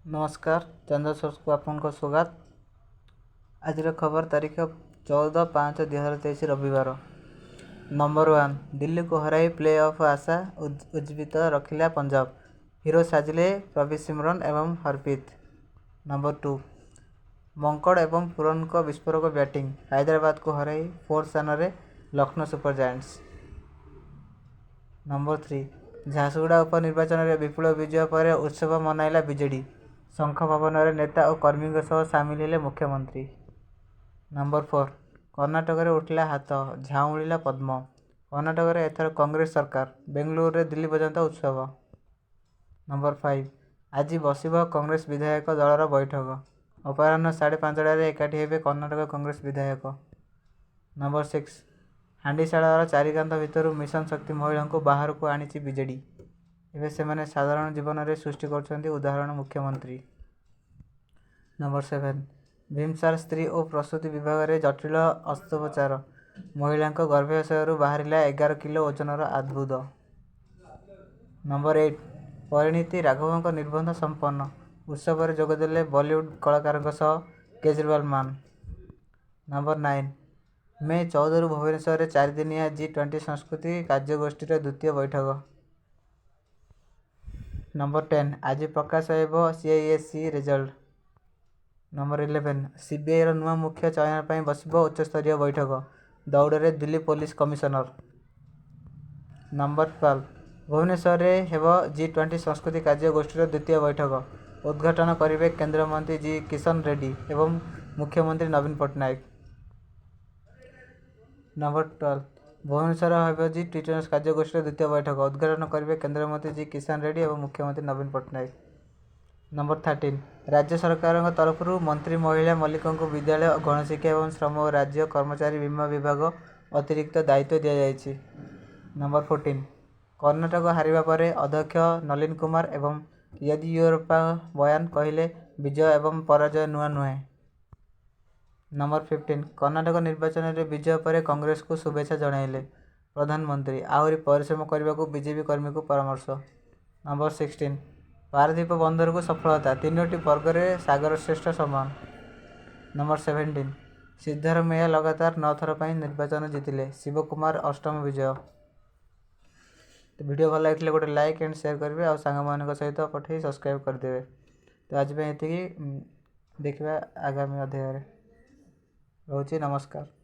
ନମସ୍କାର, ଚନ୍ଦ୍ର ସୋର୍ସକୁ ଆପଣଙ୍କ ସ୍ୱାଗତ। ଆଜିର ଖବର ତାରିଖ 14/5/2023, ରବିବାର। ନମ୍ବର 1, ଦିଲ୍ଲୀକୁ ହରାଇ ପ୍ଲେ ଅଫ୍ ଆଶା ଉଜ୍ଜୀବିତ ରଖିଲା ପଞ୍ଜାବ। ହିରୋ ସାଜିଲେ ପ୍ରଭସିମ୍ରନ ଏବଂ ହରପ୍ରୀତ। ନମ୍ବର 2, ମଙ୍କଡ ଏବଂ ପୂରନଙ୍କ ବିସ୍ଫୋରକ ବ୍ୟାଟିଂ। ହାଇଦ୍ରାବାଦକୁ ହରାଇ ଫୋର୍ଥ ସ୍ଥାନରେ Lucknow super Giants. Number 3, Jharsuguda ଉପନିର୍ବାଚନରେ ବିପୁଳ ବିଜୟ ପରେ ଉତ୍ସବ ମନାଇଲା ବିଜେଡି। ଶଙ୍ଖ ଭବନରେ ନେତା ଓ କର୍ମୀଙ୍କ ସହ ସାମିଲ ହେଲେ ମୁଖ୍ୟମନ୍ତ୍ରୀ। ନମ୍ବର 4, କର୍ଣ୍ଣାଟକରେ ଉଠିଲା ହାତ, ଝାଉଁଳିଲା ପଦ୍ମ। କର୍ଣ୍ଣାଟକରେ ଏଥର କଂଗ୍ରେସ ସରକାର। ବେଙ୍ଗାଲୁରୁରୁ ଦିଲ୍ଲୀ ପର୍ଯ୍ୟନ୍ତ ଉତ୍ସବ। ନମ୍ବର 5, ଆଜି ବସିବ କଂଗ୍ରେସ ବିଧାୟକ ଦଳର ବୈଠକ। ଅପରାହ୍ନ 5:30ରେ ଏକାଠି ହେବେ କର୍ଣ୍ଣାଟକ କଂଗ୍ରେସ ବିଧାୟକ। ନମ୍ବର 6, ହାଣ୍ଡିଶାଳର ଚାରିକାନ୍ଥ ଭିତରୁ ମିଶନ ଶକ୍ତି ମହିଳାଙ୍କୁ ବାହାରକୁ ଆଣିଛି ବିଜେଡି। ଏବେ ସେମାନେ ସାଧାରଣ ଜୀବନରେ ସୃଷ୍ଟି କରୁଛନ୍ତି ଉଦାହରଣ: ମୁଖ୍ୟମନ୍ତ୍ରୀ। ନମ୍ବର 7, ଭିମସାର ସ୍ତ୍ରୀ ଓ ପ୍ରସୂତି ବିଭାଗରେ ଜଟିଳ ଅସ୍ତ୍ରୋପଚାର। ମହିଳାଙ୍କ ଗର୍ଭାଶୟରୁ ବାହାରିଲା 11 କିଲୋ ଓଜନର ଅର୍ବୁଦ। ନମ୍ବର 8, ପରିଣୀତି ରାଘବଙ୍କ ନିର୍ବନ୍ଧ ସମ୍ପନ୍ନ। ଉତ୍ସବରେ ଯୋଗଦେଲେ ବଲିଉଡ କଳାକାରଙ୍କ ସହ କେଜ୍ରିୱାଲ, ମାନ। ନମ୍ବର 9, ମେ 14ରୁ ଭୁବନେଶ୍ୱରରେ 4 ଦିନିଆ ଜି-20 ସଂସ୍କୃତି କାର୍ଯ୍ୟଗୋଷ୍ଠୀର ଦ୍ୱିତୀୟ ବୈଠକ। ନମ୍ବର 10, ଆଜି ପ୍ରକାଶ ହେବ ସିଏଚ୍ଏସ୍ଇ ରେଜଲ୍ଟ। ନମ୍ବର 11, ସିବିଆଇର ନୂଆ ମୁଖ୍ୟ ଚୟନ ପାଇଁ ବସିବ ଉଚ୍ଚସ୍ତରୀୟ ବୈଠକ। ଦୌଡ଼ରେ ଦିଲ୍ଲୀ ପୋଲିସ କମିଶନର। ନମ୍ବର 12, ଭୁବନେଶ୍ୱରରେ ହେବ ଜି-20 ସଂସ୍କୃତି କାର୍ଯ୍ୟ ଗୋଷ୍ଠୀର ଦ୍ୱିତୀୟ ବୈଠକ। ଉଦ୍ଘାଟନ କରିବେ କେନ୍ଦ୍ରମନ୍ତ୍ରୀ ଜି କିଷନ ରେଡ୍ଡି ଏବଂ ମୁଖ୍ୟମନ୍ତ୍ରୀ ନବୀନ ପଟ୍ଟନାୟକ। ନମ୍ବର 12, ଭୁବନେଶ୍ୱରରେ ହେବ ଜି-20 କାର୍ଯ୍ୟଗୋଷ୍ଠୀର ଦ୍ୱିତୀୟ ବୈଠକ। ଉଦ୍ଘାଟନ କରିବେ କେନ୍ଦ୍ରମନ୍ତ୍ରୀ ଜି କିଷାନ ରେଡ୍ଡି ଏବଂ ମୁଖ୍ୟମନ୍ତ୍ରୀ ନବୀନ ପଟ୍ଟନାୟକ। ନମ୍ବର 13, ରାଜ୍ୟ ସରକାରଙ୍କ ତରଫରୁ ମନ୍ତ୍ରୀ ମହିମା ମଲ୍ଲିକଙ୍କୁ ବିଦ୍ୟାଳୟ ଓ ଗଣଶିକ୍ଷା ଏବଂ ଶ୍ରମ ଓ ରାଜ୍ୟ କର୍ମଚାରୀ ବୀମା ବିଭାଗ ଅତିରିକ୍ତ ଦାୟିତ୍ୱ ଦିଆଯାଇଛି। ନମ୍ବର 14, କର୍ଣ୍ଣାଟକ ହାରିବା ପରେ ଅଧ୍ୟକ୍ଷ ନଳିନ କୁମାର ଏବଂ ୟେଦିୟୁରପ୍ପା ବୟାନ। କହିଲେ, ବିଜୟ ଏବଂ ପରାଜୟ ନୂଆ ନୁହେଁ। ନମ୍ବର 15, କର୍ଣ୍ଣାଟକ ନିର୍ବାଚନରେ ବିଜୟ ପରେ କଂଗ୍ରେସକୁ ଶୁଭେଚ୍ଛା ଜଣାଇଲେ ପ୍ରଧାନମନ୍ତ୍ରୀ। ଆହୁରି ପରିଶ୍ରମ କରିବାକୁ ବିଜେପି କର୍ମୀଙ୍କୁ ପରାମର୍ଶ। ନମ୍ବର 16, ପାରାଦୀପ ବନ୍ଦରକୁ ସଫଳତା। ତିନୋଟି ବର୍ଗରେ ସାଗର ଶ୍ରେଷ୍ଠ ସମ୍ମାନ। ନମ୍ବର 17, ସିଦ୍ଧରମୈୟା ଲଗାତାର ନଅ ଥର ପାଇଁ ନିର୍ବାଚନ ଜିତିଲେ। ଶିବକୁମାର ଅଷ୍ଟମ ବିଜୟ। ତ ଭିଡ଼ିଓ ଭଲ ଲାଗିଥିଲେ ଗୋଟେ ଲାଇକ୍ ଆଣ୍ଡ ସେୟାର କରିବେ ଆଉ ସାଙ୍ଗମାନଙ୍କ ସହିତ ପଠାଇ ସବସ୍କ୍ରାଇବ୍ କରିଦେବେ। ତ ଆଜି ପାଇଁ ଏତିକି। ଦେଖିବା ଆଗାମୀ ଅଧ୍ୟାୟରେ। ରହୁଛି, ନମସ୍କାର।